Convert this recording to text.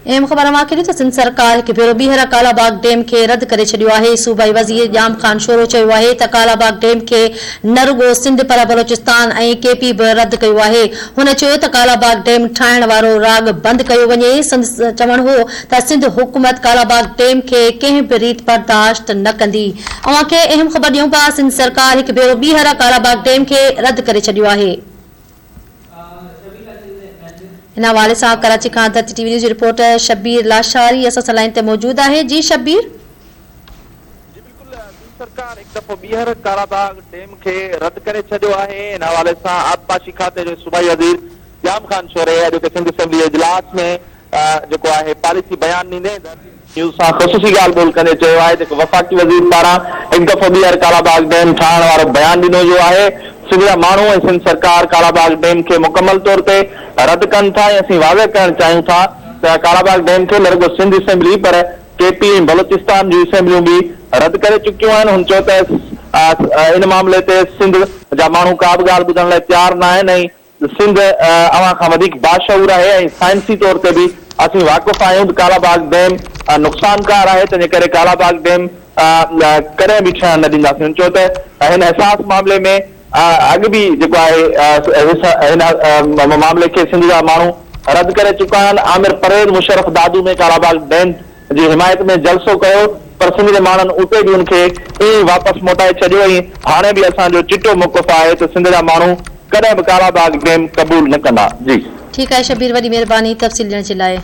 اهم خبر اوهان کي ڏيون ته سنڌ سرڪار هڪ ڀيرو ٻيهر ڪالا باغ ڊيم کي رد ڪري ڇڏيو آهي. صوبائي وزير ڄام خان شورو چيو آهي ته ڪالا باغ ڊيم کي نه رڳو سنڌ پر بلوچستان ۽ ڪي پي به رد ڪيو آهي. هن چيو ته ڪالا باغ ڊيم ٺاهڻ وارو راڳ بند ڪيو وڃي. سندس چوڻ هو ته سنڌ حڪومت ڪالا باغ ڊيم کي ڪنهن به ريت برداشت نه ڪندي. اوهان کي اهم خبر ڏيون پيا سنڌ سرڪار هڪ ڀيرو ٻيهر ڪالا باغ ڊيم کي رد ڪري ڇڏيو آهي. ان حوالي سان ڪراچي کان ڌرتي ٽي وي نيوز جو رپورٽر شبير لاشاري اسان سان لائين تي موجود آهي جي شبير. جي بلڪل سنڌ سرڪار هڪ دفعو ٻيهر ڪالاباغ ڊيم کي رد ڪري ڇڏيو آهي ان حوالي سان آبپاشي کاتي جو صوبائي وزير ڄام خان شوري اڄوڪي سنڌ اسيمبلي جي اجلاس ۾ جيڪو آهي پاليسي بيان ڏيندي ڌرتي نيوز سان خصوصي ڳالهه ٻولهه ڪندي چيو آهي ته وفاقي وزير پاران هڪ دفعو ٻيهر ڪالاباغ ڊيم ٺاهڻ وارو بيان ڏنو ويو آهي، سنڌ جا ماڻهو ۽ سنڌ سرڪار ڪالاباغ ڊيم کي مڪمل طور تي رد ڪن ٿا ۽ اسين واضح ڪرڻ چاهيون ٿا ته ڪالاباغ ڊيم کي نه رڳو سنڌ اسيمبلي پر ڪي پي ۽ بلوچستان جون اسيمبليون به رد ڪري چڪيون آهن، هن چيو ته ان معاملي تي سنڌ جا ماڻهو ڪا به ڳالهه ٻڌڻ لاء تيار ناهن ۽ سنڌ اوهان کان وڌيڪ باشعور آهي ۽ سائنسي طور تي به اسين واقف آهيون ته ڪالاباغ ڊيم نقصانڪار آهي تنهنجي ڪري ڪالاباغ ڊيم ڪڏهن به ٺهڻ نه ڏينداسين. هن چيو ته هن حساس معاملي ۾ اڳ به جيڪو آهي هن معاملي کي سنڌ جا ماڻهو رد ڪري چڪا آهن، عامر پرويز مشرف دادو ۾ ڪالاباغ ڊيم جي حمايت ۾ جلسو ڪيو پر سنڌ جي ماڻهن اتي به ان کي ائين ئي واپس موٽائي ڇڏيو ۽ هاڻي به اسان جو چٽو موقف آهي ته سنڌ جا ماڻهو ڪڏهن به ڪالا باغ ڊيم قبول نه ڪندا. جي. ٺيڪ آهي شبير وڏي مهرباني تفصيل ڏيڻ جي لاء.